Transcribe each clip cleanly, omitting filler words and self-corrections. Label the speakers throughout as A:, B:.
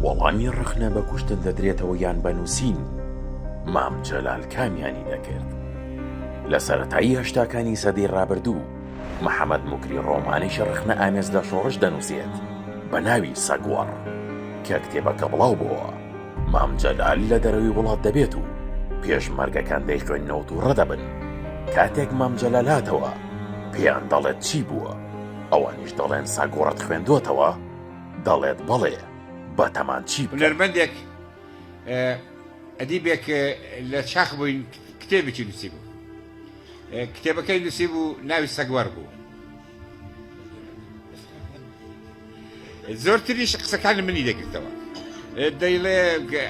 A: وەڵامی ڕەخنە بە کوشتن دەدرێتەوە یان بە نووسین؟ مام جەلال کامیانی دەکرد؟ لە سەرەتای هەشتاکانی سەدەی ڕابردوو، محەمەد موکری ڕۆمانێکی ڕەخنە ئامێز لە شۆڕش دەنووسێت بە ناوی سەگوەڕ. کە کتێبەکە بڵاو بۆوە، مام جەلال لە دەرەوەی وڵات دەبێت و پێشمەرگەکان دەیخوێننەوە تووڕە دەبن. کاتێک مام جەلال هاتەوە، پێیان دەڵێت چی بووە؟ ئەوانیش دەڵێن سەگوەڕت خوێندۆتەوە؟ دەڵێت بەڵێ، بەتەمان چی بکەن؟
B: هونەرمەندێک ئەدیبێک لە چاخ بووین کتێبێکی نووسیبوو. کتێبەکەی نووسیبوو ناوی سەگوەڕ بوو. زۆرتریش قسەکانی منی دەگرتەوە دەیڵێ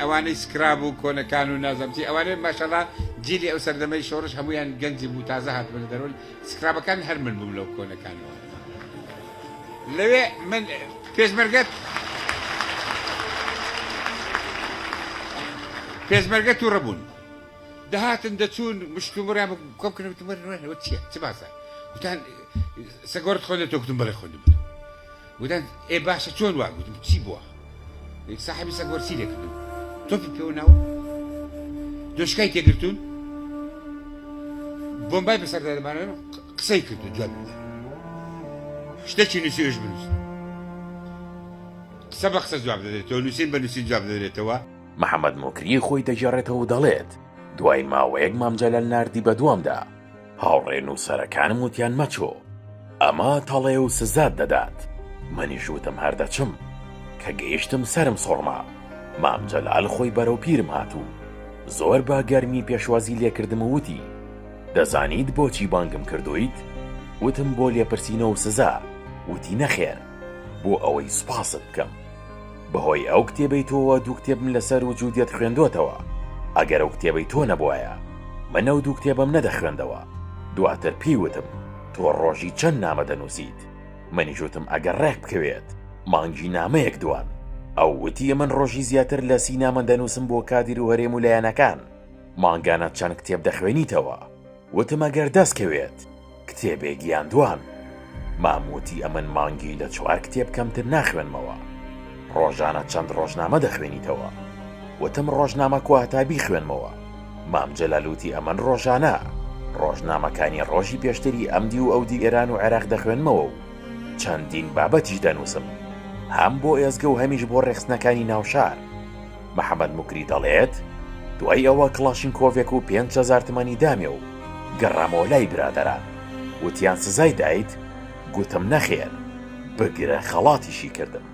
B: ئەوانەی سکراب و کۆنەکان و نازانم چی ئەوانەی ماشەڵا جیلی ئەو سەردەمەی شۆڕش هەمویان گەنجی بوو تازە هاتبوون لە دەرەوە سکرابەکان هەر من بووم لەو کۆنەکانەوە لەوێ من پێشمەرگەت پێشمەرگە تووڕە بوون دەهاتن دەچوون مشتومڕیان کۆم کردن وتم وەرن وەرن ئەوە چییە چ باسە وتان سەگۆڕت خوێندێتەوە گوتم بەڵێ خوێندم وتان ئێ باشە چۆن وا گوتم چی بووە ساحبی سەگۆر چی لێکردن تۆپی پێوە ناوە دۆشکای تێگرتوون بۆمبای بەسەردا دەمانەوە قسەی کردو جواب شتێکی نووسیش بنووسن قسە بە قسە جواب دەدرێتەوە نووسین بە نووسین جواب دەدرێتەوە
A: محەمەد موکری خۆی دەگێڕێتەوە و دەڵێت، دوای ماوەیەک مام جەلال ناردی بەدوامدا، هاوڕێ نووسەرەکانم وتیان مەچۆ، ئەمە تەڵەیە و سزات دەدات، منیش وتم هەر دەچم، کە گەیشتم سەرم سوڕما، مام جەلال خۆی بەرەو پیرم هات و زۆر بە گەرمی پێشوازی لێکردم و وتی، دەزانیت بۆچی بانگم کردوویت؟ وتم بۆ لێپرسینەوە و سزا، وتی نەخێر، بۆ ئەوەی سوپاست بکەم. بەهۆی ئەو کتێبەی تۆوە دوو کتێبم لەسەر وجودیەت خوێندۆتەوە ئەگەر ئەو کتێبەی تۆ نەبوایە من ئەو دوو کتێبەم نەدەخوێندەوە دواتر پێی وتم تۆ ڕۆژی چەند نامە دەنووسیت منیش وتم ئەگەر ڕێک بکەوێت مانگی نامەیەک دوان ئەو وتی من ڕۆژی زیاتر لە سی نامە دەنووسم بۆ کادیر و هەرێم و لایەنەکان مانگانە چەند کتێب دەخوێنیتەوە وتم ئەگەر دەست کەوێت کتێبێک یان دوان. مام وتی ئەمن مانگی لە چوار کتێب کەمتر ناخوێنمەوە. ڕۆژانە چەند ڕۆژنامە دەخوێنیتەوە؟ وتم ڕۆژنامە کوا هەتا بیخوێنمەوە. مام جەلال وتی ئەمن ڕۆژانە ڕۆژنامەکانی ڕۆژی پێشتری ئەم دی و ئەو دی ئێران و عێراق دەخوێنمەوە و چەندین بابەتیش دەنووسم هەم بۆ ئێزگە و هەمیش بۆ ڕێکخستنەکانی ناوشار. محەمەد موکری دەڵێت، دوای ئەوە کڵاشینکۆفێک و 5000 تمەنی دامێ و گەڕامەوە لای برادەران. وتیان سزای دایت؟ گوتم نەخێر، بگرە خەڵاتیشی کردم.